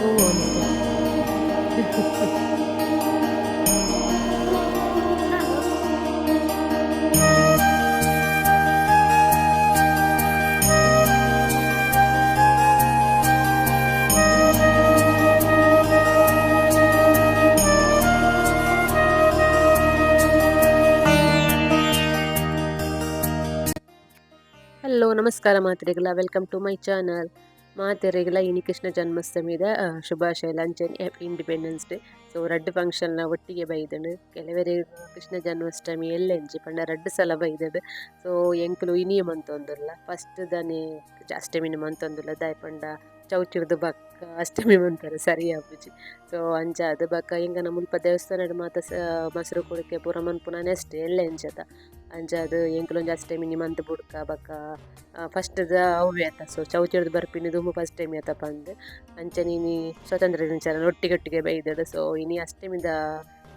Hello ನಮಸ್ಕಾರ ಮಾತ್ರೆಗಳ, welcome to my channel. ಮಾತೆರೆಗಳ ಇನಿ ಕೃಷ್ಣ ಜನ್ಮಾಷ್ಟಮಿದ ಶುಭಾಶಯ. ಅಂಚನೆ ಹ್ಯಾಪಿ ಇಂಡಿಪೆಂಡೆನ್ಸ್ ಡೇ. ಸೊ ರಡ್ಡ್ ಫಂಕ್ಷನ್ ಒಟ್ಟಿಗೆ ಬೈದನು. ಕೆಲವರೆ ಕೃಷ್ಣ ಜನ್ಮಾಷ್ಟಮಿ ಎಲ್ಲೆಂಚಿ ಪಂಡ ರಡ್ಡ್ ಸಲ ಬೈದಡು. ಸೊ ಎಂಕುಲು ಇನಿಯ ಮಂತೊಂದುಲ್ಲ, ಫಸ್ಟ್ ದಾನೆ ಅಷ್ಟಮಿನ ಮಂತೊಂದುಲ್ಲ. ದಾಯೆ ಪಂಡ ಚೌತಿರ್ದು ಬಕ್ಕ ಅಷ್ಟಮಿ ಮಂತಾರೆ ಸರಿ ಆಪುಜಿ. ಸೊ ಅಂಚಾದ್ ಬೊಕ್ಕ ಎಂಕನ ಮುಲ್ಪ ದೇವಸ್ಥಾನಡ್ ಮಾತ ಮೊಸರು ಕುಡಿಕೆ ಪೂರ ಮನ್ಪುನ ನೆಕ್ಸ್ಟ್ ಎಲ್ಲೆ ಅಂಚದ. ಅಂಚಾದ್ ಎಂಕುಲು ಒಂಜಿ ಅಷ್ಟಮಿನಿ ಮಂತ್ ಬುಡ್ಕ ಬೊಕ್ಕ ಫಸ್ಟ್ ದ ಅವ್ವೆ ಅತ. ಸೊ ಚೌತಿರ್ದು ಬರ್ಪಿನಿ ದುಂಬು ಫಸ್ಟ್ ಟೈಮ್ ಅತ ಪಂದ್ ಅಂಚನೆ ಇನಿ ಸ್ವತಂತ್ರ ದಿನಾಚರಣೆ ಒಟ್ಟಿಗೆ ಒಟ್ಟಿಗೆ ಬೈದೆಡ್. ಸೊ ಇನಿ ಅಷ್ಟಮಿದ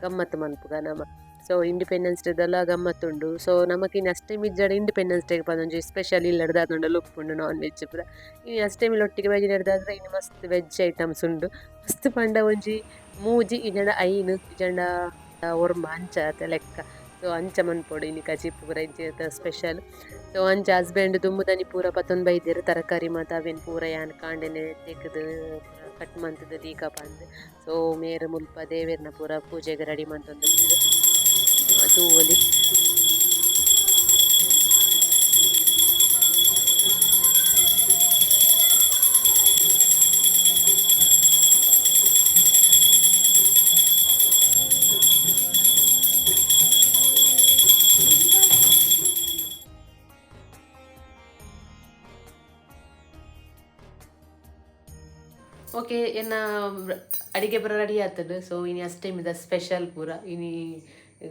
ಗಮ್ಮತ್ತು ಮನ್ಪುಗ ನಮ. ಸೊ ಇಂಡಿಪೆಂಡೆನ್ಸ್ ಡೇದೆಲ್ಲ ಗಮ್ಮತ್ತುಂಡು. ಸೊ ನಮಕ್ ಇನಿ ಅಷ್ಟಮಿ ಇಜ್ಜಡ ಇಂಡಿಪೆಂಡೆನ್ಸ್ ಡೇ ಪಂದ್ ಸ್ಪೆಷಲ್ ಇಲ್ಲಡ್ ದಾದ ಉಪ್ಪುಂಡು ನಾನ್ ವೆಜ್ ಪೂರ. ಇನಿ ಅಷ್ಟಮಿಲ ಒಟ್ಟಿಗೆ ಬೈದಿನೆಡ್ದಾತ್ರ ಇನಿ ಮಸ್ತ್ ವೆಜ್ ಐಟಮ್ಸ್ ಉಂಡು. ಮಸ್ತ್ ಪಂಡ ಒಂಜಿ ಮೂಜಿ ಇಜ್ಜಂಡ ಐನ್ ಇಜ್ಜಂಡ ಒರ್ಂಬ ಅಂಚ ಅತ ಲೆಕ್ಕ. ಸೊ ಅಂಚ ಮನ್ಪೊಡು ಇನಿ ಕಜಿಪು ಪೂರ ಇಂಚ ಸ್ಪೆಷಲ್. ಸೊ ಅಂಚ ಹಸ್ಬೆಂಡ್ ದುಂಬುದನಿ ಪೂರ ಪತೊಂದು ಬೈದೆರ್ ತರಕಾರಿ ಮಾತ ಅವೆನ್ ಪೂರ ಯಾನ್ ಕಾಂಡೆನೆ ತೆಗ್ದು ಕಟ್ ಮಂತುದು ದೀಕ ಪಂದ್. ಸೊ ಮೇರ್ ಮುಲ್ಪ ದೇವೆರ್ನ ಪೂರ ಪೂಜೆಗ್ ರೆಡಿ ಮಂತೊಂದುಲ್ಲೆರ್ ತೂವೊಲಿ. ಓಕೆ, ಎನ್ನ ಅಡಿಗೆ ಪೂರ ರೆಡಿ ಆತುಂಡು. ಸೊ ಇನಿ ಅಷ್ಟಮಿದ ಸ್ಪೆಷಲ್ ಪೂರ ಇನಿ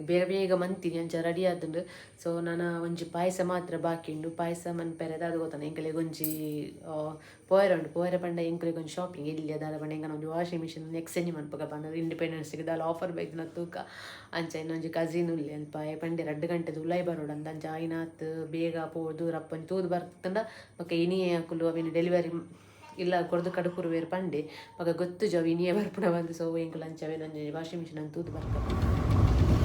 ಬೇಗ ಬೇಗ ಮಂತಿನಿ, ಅಂಚ ರೆಡಿ ಆತುಂಡು. ಸೊ ನನ ಒಂಜಿ ಪಾಯಸ ಮಾತ್ರ ಬಾಕಿ ಉಂಡು. ಪಾಯಸ ಮನ್ಪೆರೆ ದಾದ ಗೊತ್ತನ, ಎಂಕಲೆಗ್ ಒಂಜಿ ಪೋಯರೆ ಉಂಡು. ಪೋಯರೆ ಪಂಡ ಎಂಕಲೆಗ್ ಒಂಜಿ ಶಾಪಿಂಗ್ ಎಲ್ಲಿ ದಾದ ಪಂಡ ಎಂಕನ ಒಂಜಿ ವಾಷಿಂಗ್ ಮಿಷಿನ್ ಎಕ್ಸ್ಚೇಂಜ್ ಮನ್ಪುಗ ಪಂಡ ಇಂಡಿಪೆಂಡೆನ್ಸ್ ದಾಲ ಆಫರ್ ಬೈದಿನ ತೂಕ. ಅಂಚ ಇನ್ನೊಂಜಿ ಕಸಿನ್ ಉಲ್ಲೆ ಅಲ್ಪ ಪಂಡೆ 2 ಗಂಟೆದ ಉಲಾಯಿ ಬರೋಡು ಅಂದ. ಅಂಚ ಆಯಿನಾತ್ ಬೇಗ ಪೋದು ರಪ್ಪೊಂಜಿ ತೂದು ಬರ್ತಂಡ ಬೊಕ ಇನಿಯೇ ಅಕುಲು ಅವಿನ ಡೆಲಿವರಿ ಇಲ್ಲ ಕೊರ್ದು ಕಡುಪುರುವೆರ್ ಪಂಡೆ. ಬೊಕ ಗೊತ್ತುಜ ಅವು ಇನಿಯೇ ಬರ್ಪುನ ಬಂದು. ಸೊ ಎಂಕುಲು ಅಂಚ ಅವೆನ್ ಒಂಜಿ ವಾಷಿಂಗ್ ಮಿಷಿನ್ ಅಂತ ತೂದು ಬರ್ಕ.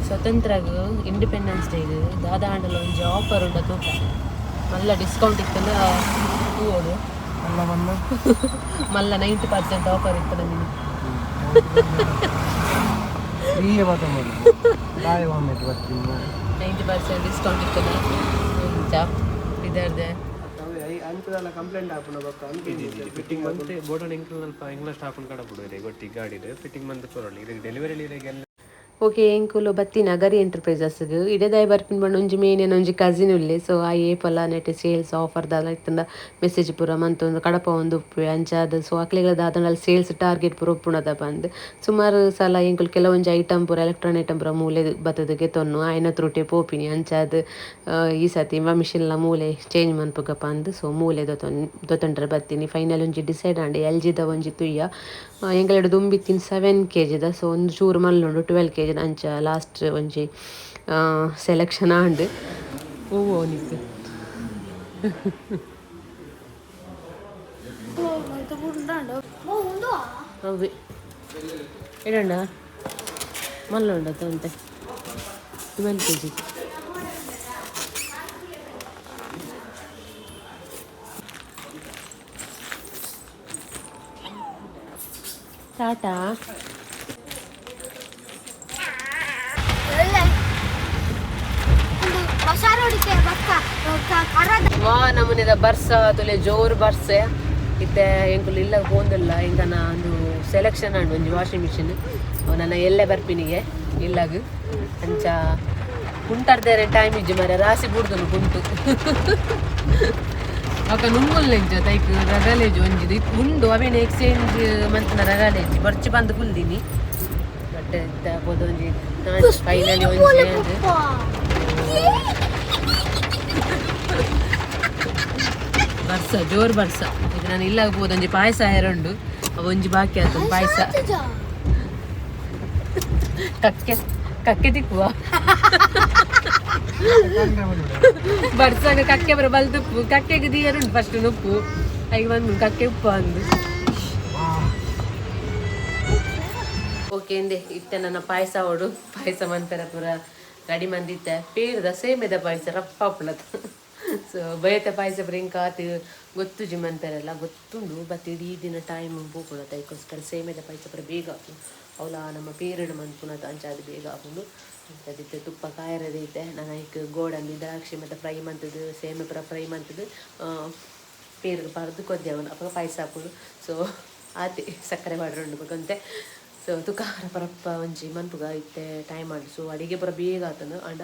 ಸ್ವತಂತ್ರಗ್ ಇಂಡಿಪೆಂಡೆನ್ಸ್ ಡೇಗ್ ದಾದ ಆಂಡಲ ಒಂಜಿ ಆಫರ್ ಉಂಡ ತೂಕ. ಮಲ್ಲ ಡಿಸ್ಕೌಂಟ್ ಇತ್ತಂಡ ತೂವೊಡು. ಮಲ್ಲ 90% ಆಫರ್ ಇತ್ತು ನಮಗೆ. 90% ಡಿಸ್ಕೌಂಟ್ ಇತ್ತಲ್ಲ ಇಂಚ ಇದರ್ದೆ. ಫಿಟ್ಟಿಂಗ್ ಮಂತ್ ಬೋರ್ಡ್ ಎಂಕಲ್ ಅಲ್ಪ ಇಂಗ್ಲೀಷ್ ಸ್ಟಾಫ್ ಕಡಪುಡು ಗೊತ್ತಿ ಗಾಡಿಡ್ ಫಿಟ್ಟಿಂಗ್ ಮಂತ್ ಪೊರೊಲಿ ಇರೆಗ್ ಡೆಲಿವರಿ ಇರೆಗ್. ಓಕೆ, ಎಂಕುಲು ಬತ್ತಿ ನಗರಿ ಎಂಟರ್ಪ್ರೈಸಸ್ಗ್. ಇಡೆದಾಯ ಬರ್ಪಿನ ಪಂಡ ಒಂಜಿ ಮೇನ್ ಒಂಜಿ ಕಸಿನ್ ಉಲ್ಲೆ. ಸೊ ಆ ಏಪಲ ನೆಟ್ ಸೇಲ್ಸ್ ಆಫರ್ ದಾಲ ಇತ್ತಂಡ ಮೆಸೇಜ್ ಪೂರ ಮಂತೊಂದು ಕಡಪ ಉಪ್ಪುವೆ ಅಂಚಾದ್. ಸೊ ಅಕ್ಲೆಗ್ಲ ದಾದಂಡಲ ಸೇಲ್ಸ್ ಟಾರ್ಗೆಟ್ ಪೂರ ಉಪ್ಪುನದ ಪಂದ್ ಸುಮಾರು ಸಲ ಎಂಕುಲು ಕೆಲವೊಂಜಿ ಐಟಮ್ ಪೂರ ಎಲೆಕ್ಟ್ರಾನಿಕ್ ಐಟಮ್ ಪೂರ ಮೂಲೆ ಬತ್ತದ ಗೆತೊನ್ನು ಆಯ್ನ ತ್ರುಟೆ ಪೋಪಿನಿ. ಅಂಚಾದ್ ಈ ಸತಿ ಮಿಷಿನ್ಲ ಮೂಲೆ ಚೇಂಜ್ ಮನ್ಪುಗ ಪಂದ್ ಸೊ ಮೂಲೆ ದೊತೊಂಡ್ರೆ ಬತ್ತೀನಿ. ಫೈನಲ್ ಒಂಜಿ ಡಿಸೈಡ್ ಆಂಡ್ ಎಲ್ ಜಿದ ಒಂಜಿ ತುಯ್ಯ. ಎಂಕಲೆಡ್ ದುಂಬಿತ್ತಿನ 7 ಕೆಜಿದ. ಸೊ ಒಂದು ಚೂರು ಮಲ್ಲುಂಡು 12 ಕೆಜಿ. ಅಂಚ ಲಾಸ್ಟ್ ಒಂಜಿ ಸೆಲೆಕ್ಷನ್ ಆಂಡ್. ಹೂವು ನಿಕ್ಕು ಅವೇ ಇಡಂಡ ಮಲ್ಲುಂಡ ಅಂತೆ 12 ಕೆಜಿ. ಟಾಟಾ. ವಾ ನಮೂನೆದ ಬರ್ಸ ತುಲೆ, ಜೋರು ಬರ್ಸೆ ಇತ್ತೆ. ಎಂಕುಲು ಇಲ್ಲ ಪೋಂದಿಲ್ಲ. ಎಂಕನ ಒಂದು ಸೆಲೆಕ್ಷನ್ ಆಂಡ್ ಒಂಜಿ ವಾಷಿಂಗ್ ಮಿಷಿನ್. ನನ್ನ ಎಲ್ಲೆ ಬರ್ಪಿನಿಗೆ ಇಲ್ಲಗ್. ಅಂಚ ಕುಂಟರ್ದೇರೆ ಟೈಮ್ ಇಜ್ಜಿ ಮರೆ, ರಾಸಿ ಬುಡ್ದುನು ಕುಂಟು. ಅಕ್ಕ ನುಂಗುಲ್ಲೆಂಚ ತೈಕ್ ರಗಲೇಜ್ ಒಂಜಿ ಉಂಡು, ಅವೇನು ಎಕ್ಸ್ಚೇಂಜ್ ಮಂತ್ನ ರಗಲೇಜ್ ಬರ್ಚಿ ಬಂದು ಕುಲ್ದಿನಿ. ಬಟ್ ಪೋದು ಒಂಜಿ ಫೈನಲಿ ಒಂಜಿ ಅದು ಬರ್ಸ, ಜೋರು ಬರ್ಸ. ಇದು ನಾನು ಇಲ್ಲ ಹೋದ ಒಂಜಿ ಪಾಯಸ ಎರೊಂಡು, ಅವು ಒಂಜಿ ಬಾಕಿ ಆತು ಪಾಯಸ. ಕಕ್ಕೆ ಕಕ್ಕೆ ತಿಕ್ಕುವ ಬರ್ಸಾಗ ಕಕ್ಕೆ ಬರ ಬಲ್ದುಪ್ಪು ಕಕ್ಕೆಗೆ ದಿಯರುಂಡು ಫಸ್ಟ್ ನುಪ್ಪು ಐಗೆ ಬಂದು ಕಕ್ಕೆ ಉಪ್ಪು ಅಂದು. Okay ಇಂದೆ ಇತ್ತೆ ನನ್ನ ಪಾಯಸ ಓಡು ಪಾಯಸ ಮನ್ಪೆರ ಪೂರ ರೆಡಿ ಮಂದಿತ್ತೆ ಪೇರ್ದ ಸೇಮೆದ ಪಾಯಸ ರಪ್ಪ ಪುಣತ್. ಸೊ ಬಯತ ಪಾಯಸ ಪೂರ ಇಂಕ ಆತ್ ಗೊತ್ತುಜಿ ಮನ್ಪೆರೆಲ್ಲ ಗೊತ್ತುಂಡು ಬಟ್ ಇಡೀ ದಿನ ಟೈಮ್ ಪೋಪುಣತ. ಅದಕ್ಕೋಸ್ಕರ ಸೇಮೆದ ಪಾಯಸ ಪೂರ ಬೇಗ ಆಪುಂಡು. ಅವಲ ನಮ್ಮ ಪೇರಡು ಮನ್ಪುನತ ಅಂಚಾದ್ ಬೇಗ ಆಪುಂಡು. ಅದಿತ್ತೆ ತುಪ್ಪ ಕಾಯರದೈತೆ. ನಾನು ಐಕ್ ಗೋಡಂಬಿ ದ್ರಾಕ್ಷಿ ಮತ್ತು ಫ್ರೈ ಮಂತದ್ದು ಸೇಮೆ ಪೂರ ಫ್ರೈ ಮಂತದ್ದು ಪೇರ್ಗ್ ಪಾರ್ದು ಕೊದ್ದೆ ಅಪಗ ಪಾಯಸ ಆಪುಂಡು. ಸೊ ಆತೆ ಸಕ್ಕರೆ ಪಾಡ್ರುಂಡು ಬೊಕಂತೆ. ಸೊ ತುಕಾರ ಪರಪ್ಪ ಒಂಜಿ ಮನ್ಪುಗ ಇತ್ತೆ ಟೈಮ್ ಆಂಡ್. ಸೊ ಅಡಿಗೆ ಪೂರ ಬೇಗ ಆತಂದು ಆಂಡ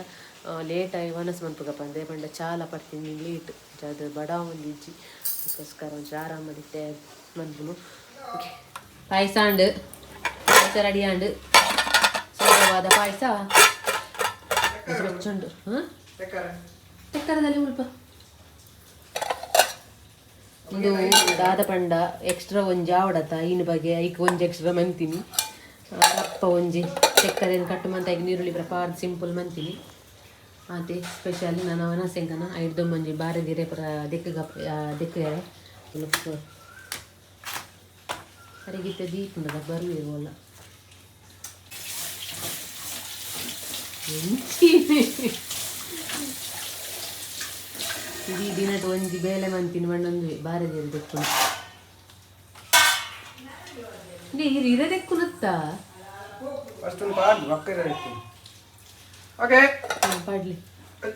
ಲೇಟ್ ಆಯಿ ವನಸ್ ಮನ್ಪುಗ ಪಂದೆ ಪಂಡ ಚಾಲ ಪಡ್ತೀನಿ ಲೇಟ್ ಅದು ಬಡ ಒಂದು ಇಜ್ಜಿ ಅದಕ್ಕೋಸ್ಕರ ಒಂಚೂರು ಆರಾಮದಿತ್ತೆ ಮನ್ಪುನು. ಓಕೆ ಪಾಯಸ ಆಂಡ್, ಪಾಯಸ ರೆಡಿ ಆಂಡ್. ಸುಲಭವಾದ ಪಾಯಸ ಬೆಚ್ಚುಂಡು. ಹಾಂ ಚಕ್ಕರದಲ್ಲಿ ಉಲ್ಪ ಒಂದು ದಾದ ಪಂಡ ಎಕ್ಸ್ಟ್ರಾ ಒಂಜಿ ಆವಡತ ಇನ್ ಬಗ್ಗೆ ಐಕ್ ಒಂಜಿ ಎಕ್ಸ್ಟ್ರಾ ಮಂತೀನಿ. ರಪ್ಪ ಒಂಜಿ ಚಕ್ಕರೆನ್ ಕಟ್ಟು ಮಂತ ಐಕ್ ನೀರುಳ್ಳಿ ಪೂರ ಸಿಂಪಲ್ ಮಂತೀನಿ. ಆತೆ ಸ್ಪೆಷಲ್ ನಾನು ವನಸೆಂಕನ ಐಡ್ದೊಂಬಂಜಿ ಬಾರಿ ದಿರೆ ಪೂರ ದಿಕ್ಕ ದಿಕ್ಕ ಅರಿಗಿತ್ತೆ ದೀಪುಂಡದ ಬರುವೆ ಎಂಚಿ ಇಡೀ ದಿನಟ್ ಒಂಜಿ ಬೇಲೆ ಮಂತಿನ ಮಣ್ಣೊಂದು ಬಾರಿ ದಿನ ದೆಕ್ಕುನು ಇರು ಇರ ದೆಕ್ಕುನತ್ತ. ಫಸ್ಟ್ ಒಂದು ಪಾಡ್ ಬಕ್ಕ. ಓಕೆ ಪಾಡ್ಲಿ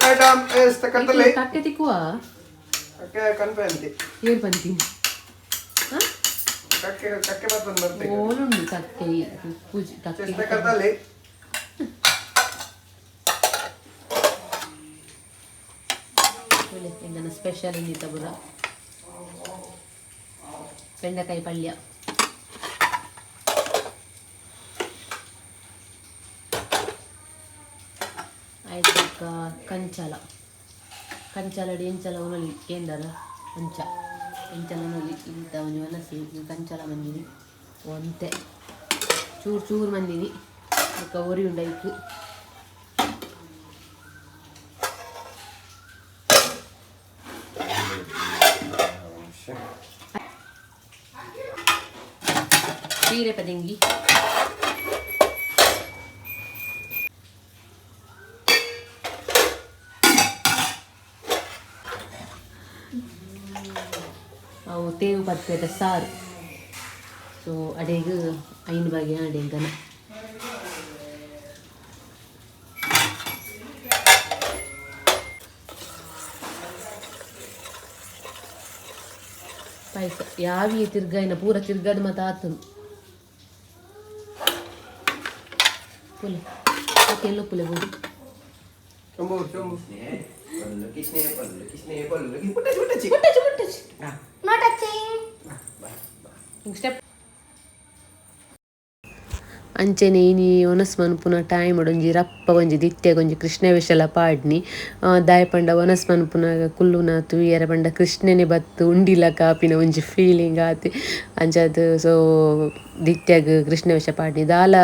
ಐಟಮ್ is ತಕ್ಕಂತಲ್ಲಿ ಕಕ್ಕೆ ತಿಕ್ಕುವ. ಕಕ್ಕೆ ಕನ್ಪೆ ಅಂತಿ. ಏರ್ ಬಂತೀನಿ. ಕಕ್ಕೆ ಕಕ್ಕೆ ಬರ್ತದೆ ಬರ್ತೆ. ಓಲುಂಡು ಕಕ್ಕೆ ಪೂಜೆ ಕಕ್ಕೆ ತಕ್ಕಂತಲ್ಲಿ. ಎಂಗನ ಸ್ಪೆಷಲ್ ಇನ್ನಿತ ಬುರ ಬೆಂಡೆಕಾಯಿ ಪಲ್ಯ. ಆಯ್ತು ಕಂಚಲ ಕಂಚಲ ಎಂಚಲ ಒನಲಿ ಕೇಂದರ ಅಂಚ ಎಂಚಲ ಒನಲಿ ಇಂತ ಒಂಜಿ ಒನಸಿ ಕಂಚಲ ಮಂದಿನಿ ಒಂತೆ ಚೂರು ಚೂರು ಮಂದಿನಿ ಬೊಕ್ಕ ಒರಿ ಉಂಡು ಐಕ್. ಪೀರೆ ಪದಿಂಗಿ ಅವು ತೇವು ಪತ್ಪೇಟ ಸಾರು. ಸೊ ಅಡೆಗ್ ಐನ್ ಬಗೆ ಅಡೆಂಗನ ಪಾಯಸ ಯಾವಿ ತಿರ್ಗಾಯಿನ ಪೂರ ತಿರ್ಗಾದ ಮತ್ತ ಆತನು ಪುಲೆ ಓಕೆ ಎಲ್ಲೋ ಪುಲೆ ಬೋದು. ಚೊಂಬು ಚೊಂಬು ಕಿಸ್ನೆ ಪಲ್ಲು ಕಿಸ್ನೆ ಪಲ್ಲು ಪುಟ್ಟಚಿ ಪುಟ್ಟಚಿ ಮುಟ್ಟಚಿ ಮುಟ್ಟಚಿ. Not touching. Step ಅಂಚೆನೆ ಇನಿ ಒನಸ್ ಮನ್ಪುನ ಟೈಮ್ ಒಂಜಿ ರಪ್ಪ ಒಂಜಿ ದಿತ್ಯಗ್ ಒಂಜಿ ಕೃಷ್ಣ ವೇಷಲ ಪಾಡ್ನಿ. ದಾಯೆ ಪಂಡ ಒನಸ್ ಮನ್ಪುನ ಕುಲ್ಲುನ ತೂಯೆರೆ ಪಂಡ ಕೃಷ್ಣನೆ ಬತ್ತು ಉಂಡಿಲ ಕಾಪಿನ ಒಂಜಿ ಫೀಲಿಂಗ್ ಆತಿ ಅಂಚಾದ್. ಸೊ ದಿತ್ಯಗ್ ಕೃಷ್ಣ ವೇಷ ಪಾಡ್ನಿ ದಾಲ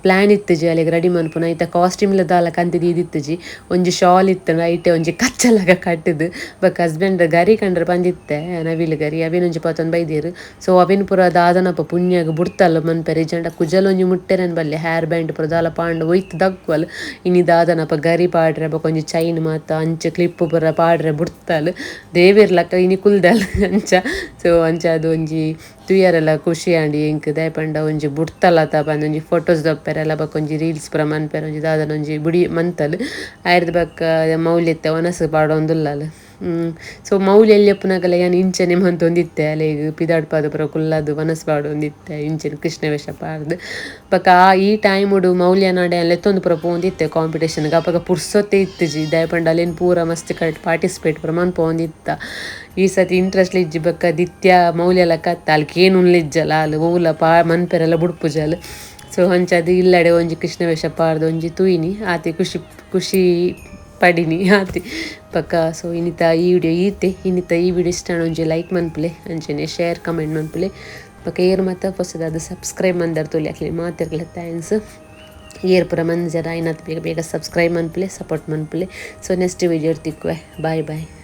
ಪ್ಲ್ಯಾನ್ ಇತ್ತುಜಿ ಅಲೆಗ್ ರೆಡಿ ಮನ್ಪುನ ಐತ ಕಾಸ್ಟ್ಯೂಮ್ಲ ದಾಲ ಕಂತಿ ದೀದಿತ್ತುಜಿ ಒಂಜಿ ಶಾಲ್ ಇತ್ತಂಡ ಐಟೆ ಒಂಜಿ ಕಚ್ಚಲಗ ಕಟ್ಟುದು ಬೊಕ್ಕ ಹಸ್ಬೆಂಡ್ ಗರಿ ಕಂಡ್ರೆ ಬಂದಿತ್ತೆ ನವಿಲು ಗರಿ ಅವಿನ ಒಂಜಿ ಪತ್ತೊಂದು ಬೈದೇರು. ಸೊ ಅವಿನ ಪೂರ ದಾದನಪ್ಪ ಪುಣ್ಯಾಗ ಬುಡ್ತಲ್ಲ ಮನ್ಪೆರೆ ಇಜ್ಜಂಡ ಕುಜಲ್ ಒಂಜಿ ಮುಟ್ಟೆರನ್ ಬಲ್ಲೆ ಹೇರ್ ಬ್ಯಾಂಡ್ ಪೂರ ದಾಲ ಪಾಂಡ್ ಒಯ್ತು ದಕ್ವಲ್ ಇನಿ ದಾದನಪ್ಪ ಗರಿ ಪಾಡ್ರೆ ಬೊಕ ಒಂಜಿ ಚೈನ್ ಮಾತ ಅಂಚ ಕ್ಲಿಪ್ ಪೂರ ಪಾಡ್ರೆ ಬುಡ್ತಲ್ ದೇವಿರ್ಲಕ್ಕ ಇನಿ ಕುಲ್ದಲ್ ಅಂಚ. ಸೊ ಅಂಚ ಅದು ಒಂಜಿ ತೂಯರೆಲ್ಲ ಖುಷಿ ಆಂಡ್ ಎಂಕ್ ದಾಯೆ ಪಂಡ ಒಂಜಿ ಬುಡ್ತಲತ ಪಂದ್ ಒಂಜಿ ಫೋಟೋಸ್ ದಪ್ಪೆರೆಲ್ಲ ಬೊಕ ಒಂಜಿ ರೀಲ್ಸ್ ಪೂರ ಮನ್ಪೆರೆ ಒಂಜಿ ದಾದನ ಒಂಜಿ ಬುಡಿ ಮಂತಲ್ ಆಯ್ರ್ದ್ ಬೊಕ್ಕ ಮೌಲ್ಯತ್ತೆ ವನಸ್ ಪಾಡೊಂದುಲ್ಲಲ್. ಸೊ ಮೌಲ್ಯ ಎಲ್ಯಪ್ಪುನಗಲ ಯಾನ್ ಇಂಚನೆ ಮಂತೊಂದಿತ್ತೆ ಅಲೆಗ್ ಪಿದಾಡ್ಪಾದ್ ಪೂರ ಕುಲ್ಲದು ವನಸ್ ಪಾಡೊಂದಿತ್ತೆ ಇಂಚನೆ ಕೃಷ್ಣ ವೇಷ ಪಾಡ್ದ್ ಬೊಕ ಆ ಈ ಟೈಮುಡು ಮೌಲ್ಯ ನಾಡೆ ಲೆತ್ತೊಂದು ಪೂರ ಪೋವೊಂದಿತ್ತೆ ಕಾಂಪಿಟೇಷನ್ಗ್ ಅಪಗ ಪುರ್ಸೊತ್ತೆ ಇತ್ತುಜಿ ದಾಯೆ ಪಂಡ ಅಲೆನ್ ಪೂರ ಮಸ್ತ್ ಕಟ್ ಪಾರ್ಟಿಸಿಪೇಟ್ ಪೂರ ಮನ್ಪೊಂದಿತ್ತ. ಈ ಸತಿ ಇಂಟ್ರೆಸ್ಟ್ ಇಜ್ಜಿ ಬೊಕ್ಕ ದಿತ್ಯ ಮೌಲ್ಯ ಲಕ್ಕ ಅಲ್ಕ್ ಏನ್ ಉನ್ಲಿಜ್ಜಲ ಅಲ್ ಒವ್ಲ ಪಾ ಮನ್ಪೆರೆಲ್ಲ ಬುಡ್ಪುಜಲ್. ಸೊ ಅಂಚಾದ್ ಇಲ್ಲಡೆ ಒಂಜಿ ಕೃಷ್ಣ ವೇಷ ಪಾಡ್ದ್ ಒಂಜಿ ತೂಯಿನಿ ಆತೆ ಖುಷಿ ಖುಷಿ ಪಡಿನಿ ಆತೆ ಬೊಕ್ಕ. ಸೊ ಇನ್ನಿತ ಈ ವಿಡಿಯೋ ಈತೆ ಇನ್ನಿತ ಈ ವಿಡಿಯೋ ಇಷ್ಟ ಒಂಜಿ ಲೈಕ್ ಮನ್ಪುಲೆ ಅಂಚನೆ ಶೇರ್ ಕಮೆಂಟ್ ಮನ್ಪುಲೆ ಬೊಕ್ಕ ಏರ್ ಮಾತ ಪೊಸದಾದ್ ಸಬ್ಸ್ಕ್ರೈಬ್ ಮಂದರ್ ತೂಲೆ ಅಕ್ಲೆ ಮಾತೆರ್ಗ್ಲ thanks. ಏರ್ ಪೂರ ಮಂಜರ ಐನಾತ್ ಬೇಗ ಬೇಗ ಸಬ್ಸ್ಕ್ರೈಬ್ ಮನ್ಪುಲೆ ಸಪೋರ್ಟ್ ಮನ್ಪುಲೆ. So next video ತಿಕ್ಕುವೆ. Bye boy.